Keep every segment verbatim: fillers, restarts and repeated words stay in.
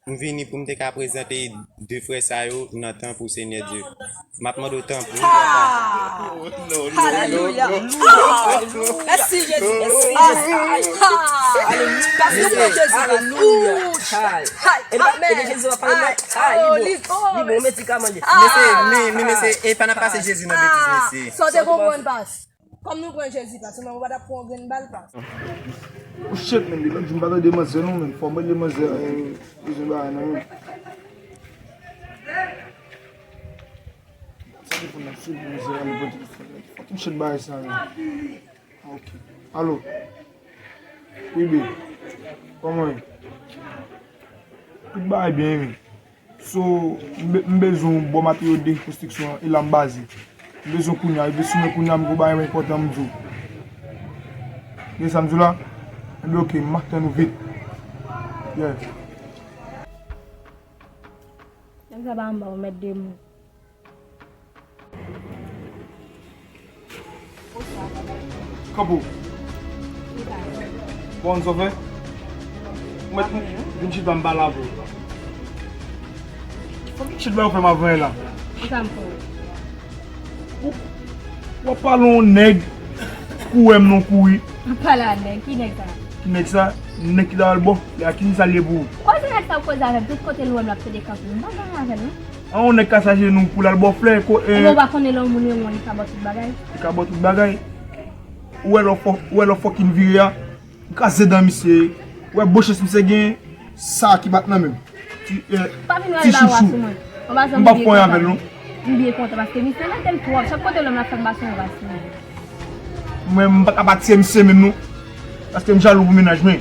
M vini pou m te ka prezante de frè sa yo nan tan pou Senyè Dye. M ap mande w tanpri, papa. Ah! Alelouya! Ah! Mèsi, Jezi! Mèsi, Jezi! Ah! Alelouya! Mèsi, Jezi! Alelouya! Ay! Amèn! Ay! Ay! Oh, li bon! Li bon, medikaman li. Men se, men, men, men se, e pa n ap pase Jezi nan betiz, mesye. Sa w te konprann, pas? Kòm nou pran Jezi pa, sèlman ou pa t ap pran yon grenn bal pa. Oh shit, man, depi lòt jou m pa tande manzè non, man. Fò m rele manzè, eh, bezwen bagay nan men. Sa telefòn nan sou manzè a, li pran telefòn nan. Fòk m shit bagay sa, man. Ok. Alo. Wi, babe. Kòman ye? Tout bagay byen, wi. So, m be-, m bezwen yon bon materyo de konstriksyon e la m baze. M bezwen kounye a, e sou mwen kounye a, m gon bagay enpòtan m di w. Gen sa m di w la? Ebyen, ok, m ap tann ou vit. Yeah. Nèg sa pa anba, ou mèt de mou. Kanpo. Bon, sa w fè? Mwen, vin chita m pale avè w. Fòk vin chita m fè m avè la. Ki sa m fè w? Ou, w ap pale yon nèg, kouri m non kouri. M ap pale a nèg, ki nèg sa? Ki nèg sa? Nèg ki ta al bò, e a ki nèg sa l ye pou ou? Koze nèg sa w koze avè m, tout kote l wè m l ap pede kanpe. M pa gade avè l non. An, yon nèg ka chache nou pou l al ba w flè, ko, e. Ebyen, ou pa konnen lè yon moun renmen w, li ka ba w tout bagay. Li ka ba w tout bagay. Ou wè lè w fò-, ou wè lè w fòkin vire a, li kraze dan misye. Ou wè bon chans misye gen, sa ki bat nan men m. Ti, e, ti chouchou. M p ap fè anyen avè l, non. M byen kontan paske misye mete m twòp. Chak kote l wè m l ap fè m pase yon ras sou li. Mwen, m pa ka pa tiye misye menm, non. Paske m jalou pou mennaj mwen.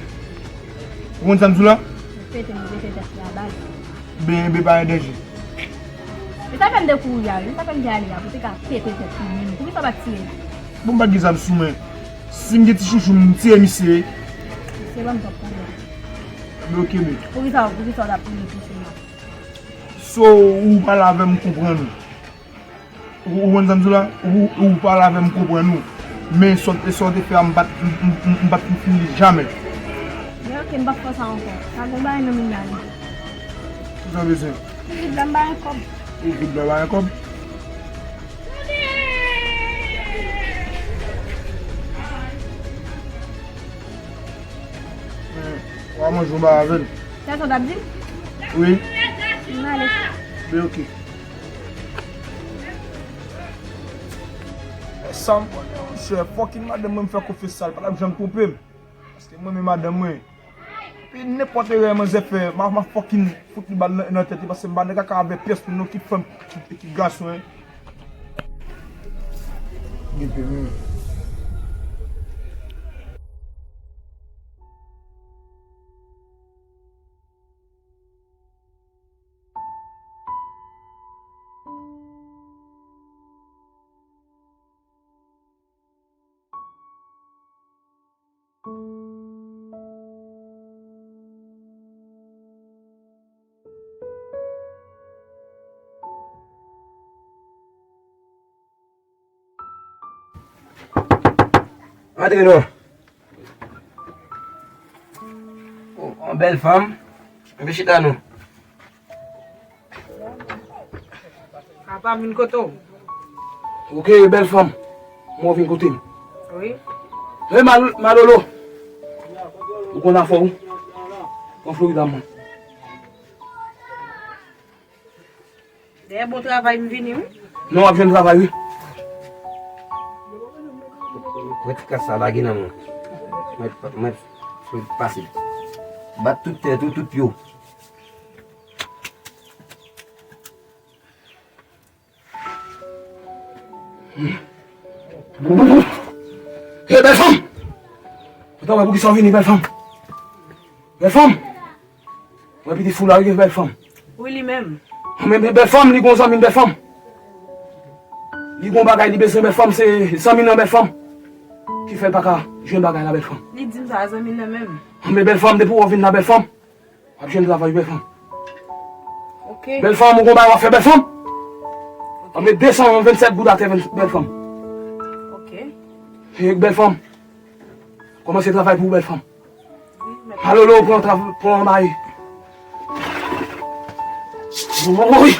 Ou konn sa m di w la? Pete m, pete tèt la, baz. Ben, ben, pa gen danje. Li ta fè m dekouri a, wi. Li ta fè m te ale a, pou te ka pete tèt li menm. Poukisa w pa tiye l? Bon, m pa t gen zam sou mwen. Si m gen ti chouchou, m tiye misye. Se ban m twòp pwoblèm. Ben, ok, ben. Poukisa, poukisa w t ap priye pou sou mwen? So, ou pale avè m, m konprann ou. Ou, ou konn sa m di w la? Ou, ou pale avè m, m konprann ou. Men sa w te, sa w te fè a, m pa t, m, m, m, m pa t fin fini li jamè. Men ok, m p ap fè sa ankò. Sa gon bagay nan men m la, wi. Ki sa w bezwen? Ou vide la, m ba yon kòb. Ou vide la, ba yon kòb? Men, w a manje yon bagay avè l. Sa sa w t ap di m? Wi. M ale. Ben, ok. E sa m konnen, monchè, fòkin madanm mwen, m fè konfyans sa, l pa t ap janm twonpe m. Paske mwen menm madanm mwen. Epi nenpòt erè manzè fè, m a, m a fòkin fout li bal nan, nan tèt li, paske m pa nan kaka avè pyès moun non, kit fanm, kit, kit gason, en. Gen pè mwen. Antre non. Oh, yon bèl fanm. Vin chita non. Apa, m vin kote w. Ok, bèl fanm. Mwen w vin kote m. Wi. Hey, Mal-, Malolo. Ou konn afè w? Pran Florida, mwen. Dèyè bon travay m vini, wi. Non, w ap jwenn travay, wi. Pran ti kas sa lage nan men w. Mwen, mwen, pase. Bat tout tèt ou, tout pye w. Hey, bèl fanm! Ou ta wè poukisa w vini, bèl fanm? Bèl fanm! Mwen piti fou la, wi, bèl fanm. Wi, li menm. Men, men bèl fanm, li gon zanmi, bèl fanm. Li gon bagay, li bezwen, bèl fanm, se zanmi nan bèl fanm. Ki fè l pa ka jwenn bagay la, bèl fanm. Li di m sa, zanmi nan menm. Men bèl fanm, depi w vin la, bèl fanm. W ap jwenn travay, bèl fanm. Ok. Bèl fanm, ou gon bagay w ap fè, bèl fanm? Ok. W ap met de san vennsenk goud atè, bèl fanm. Ok. E, bèl fanm. Kòmanse travay pou ou, bèl fanm. Wi, mèt. Malolo, pran trav-, pran bagay. Agency,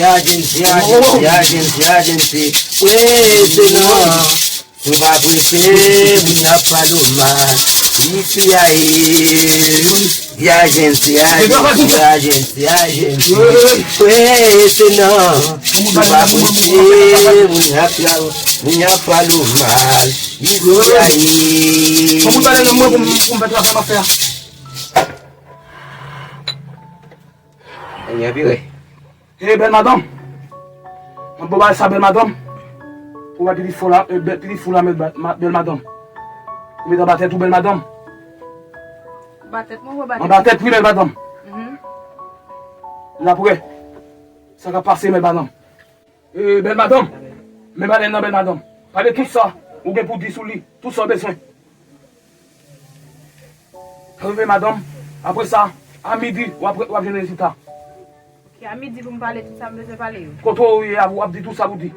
agency, agency, agency, agency. Prese non. Nou pa prese, moun ap pale w mal. Isi a ye, agency, agency, agency, agency. Prese non. Nou pa prese, moun ap pale, moun ap pale w mal. Isi a ye. Fò moun pale nan mwen pou m, pou m fè travay m ap fè a. Ebyen, vire. E bèl madanm. Mwen bon bagay sa, bèl madanm. Ou wè pitit fou la, e, bèl, pitit fou la, bèl, ma, bèl madanm. Ou met anba tèt ou, bèl madanm. Anba tèt mwen, ou anba tèt? Anba tèt, wi, bèl madanm. Mhm. N ap wè sa k ap pase, bèl madanm. E, bèl madanm, men balèn nan, bèl madanm. Pale tout sa ou gen pou di sou li, tout sa w bezwen. Rive, madanm, apre sa, a midi, w ap, w ap jwenn rezilta. Ok, a midi pou m pale tout sa m bezwen pale yo. Kote w ye a, w ap di tout sa pou di.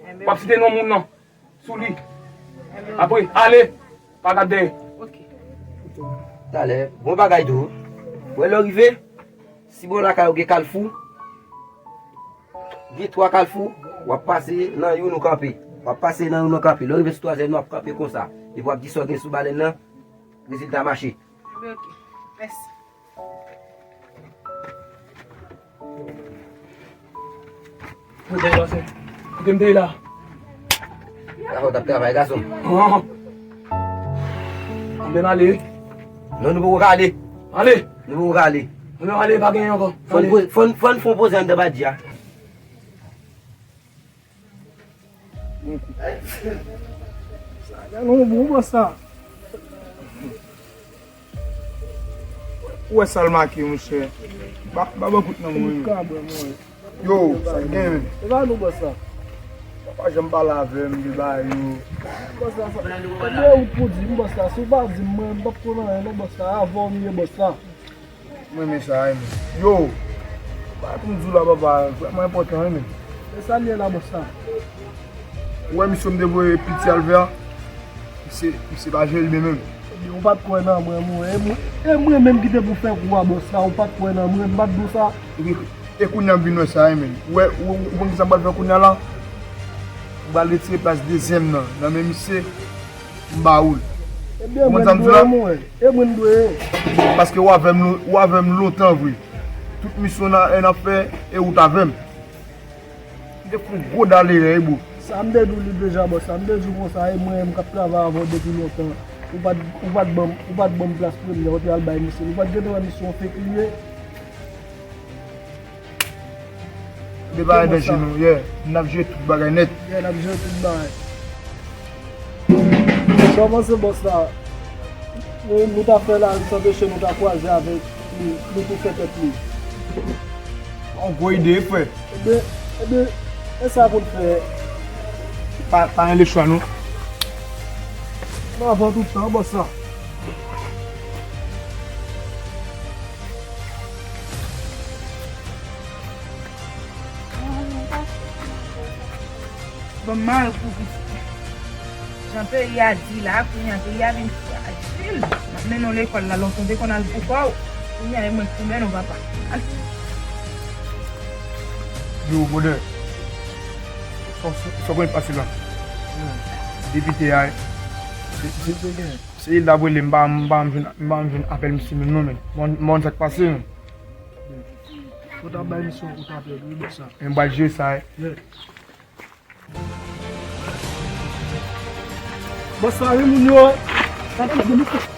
Enben, w ap site non moun nan sou li. Enben, apre, ale, pa gad dèyè. Ok. Talè, bon bagay tou. Wè lè w rive, si bò lakay ou gen kalfou, gen twa kalfou, w ap pase nan youn ou kanpe. W ap pase nan youn ou kanpe. Lè w rive sou twazyèm nan, w ap kanpe konsa. Epi w ap di sa w gen sou balèn nan, rezilta mache. Enben, ok. Mèsi. Kote m pase? Kote m te ye la? Sa fè w t ap travay, gason. An. Anben n ale. Non, nou poko ka ale. Ale. Nou poko ka ale. Anben ale, pa genyen ankò. Fò n, ale, fò n, fò n fè yon poze anndan badji a. Sa gen non bon, bòs la. Ou wè sa l make, monchè? Ba, ba, ba kout nan mwen. Yo, sa gen, men. E pa nou, bòs la. Papa janm pale avè m de bagay yo. Bòs la, sa, e de wout pou di m, bòs la. Si w pa di m, mwen, m p ap konn anyen, non, bòs la. Avè w m ye, bòs la. Mwen renmen sa, wi, men. Yo, bagay pou m di w la, papa, vrèman enpòtan, wi, men. E sa l ye la, bòs la? Ou wè misye m te voye piti al fè a? Misye, misye pa jere li menm, menm. Ebyen, ou pa t kwè nan mwen, mwen. E mwen, e mwen menm ki te pou fè kou a, bòs la, ou pa t kwè nan mwen, m pa t di w sa? E, e kounye a m vin wè sa, wi, men. Ou wè, ou, ou konn kisa m pral fè kounye a la? M pral retire plas dezyèm nan, nan men misye. M ba ou l. Ebyen, mwen dwe, mwen. E mwen dwe. Paske w avè m lon-, w avè m lontan vre. Tout misyon n a, n ap fè, e ou t avè m. M te fè yon gwo dal erè, wi, bro. Sa m te di w li deja, bòs. Sa m te di w konsa, e mwen menm k ap travay avè w depi lontan. Ou pa t, ou pa t ban m, ou pa t ban m plas premyè, ou te al bay misye. Ou pa t gentan wè misye yon fake li ye? Depa nan danje nou, yeah. N ap jere tout bagay nèt. Yeah, n ap jere tout bagay. Sa w panse, bòs la? Nou, nou ta fè la, sa anpeche nou ta kwaze avèk li, nou tou fè tèt li. Yon gwo ide, frè. Ebyen, ebyen, e sa pou n fè. Pa, pa gen lechwa, non. Nou avan tout tan, bòs la. Bon, m mare pou pitit. Jan peyi a di la, kounye a peyi a vin frajil. M ap mennen w lekòl la, lontan w te konn al pou kò w. Kounye a e mwen k pou mennen w, papa. Al. Yo, brother. Sa, sa, sa w konn pase la? Depite a, se, se, se, se Hilda ap rele m, m pa, m pa, m jwenn, m pa jwenn apèl misye menm non, men. M pa konn sa k pase, men. Ou ta bay misye yon kout apèl, wi, bòs la. M pral jere sa, wi. Yeah. Bòs la, wi, moun yo. Sa te di misye.